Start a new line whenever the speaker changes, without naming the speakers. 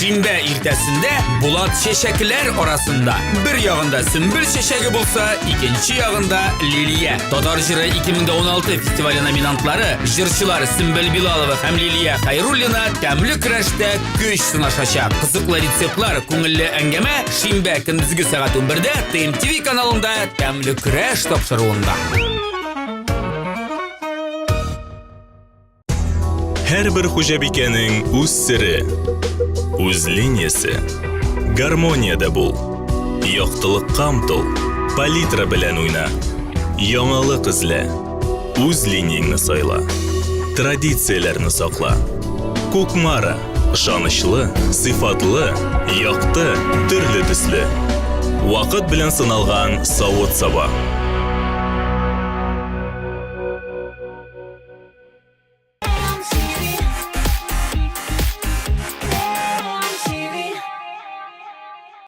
Шимбә иртәсендә Булат чәчәкләр арасында. Бер ягында сөмбел чәчәге булса, икенче ягында Лилия. Татар җыры 2016 фестивале номинантлары җырчылар Сөмбел Билалова һәм Лилия Хайруллина тәмле көрәштә көч сынашачак. Кызыклы рецептлар, күңелле әңгәмә шимбә көндезге сәгать 11-дә ТМТВ каналында Тәмле көрәш тапшыруында.
Һәрбер хуҗабикәнең үз сере, үз линиясе. Гармониядә бул. Яктылыкка омтыл. Палитра белән уйна. Яңалык эзлә. Үз линияңне сайла. Традицияләрне сакла. Кукмара. Ышанычлы, сыйфатлы, якты, төрле төсле. Вакыт белән сыналган савыт-саба.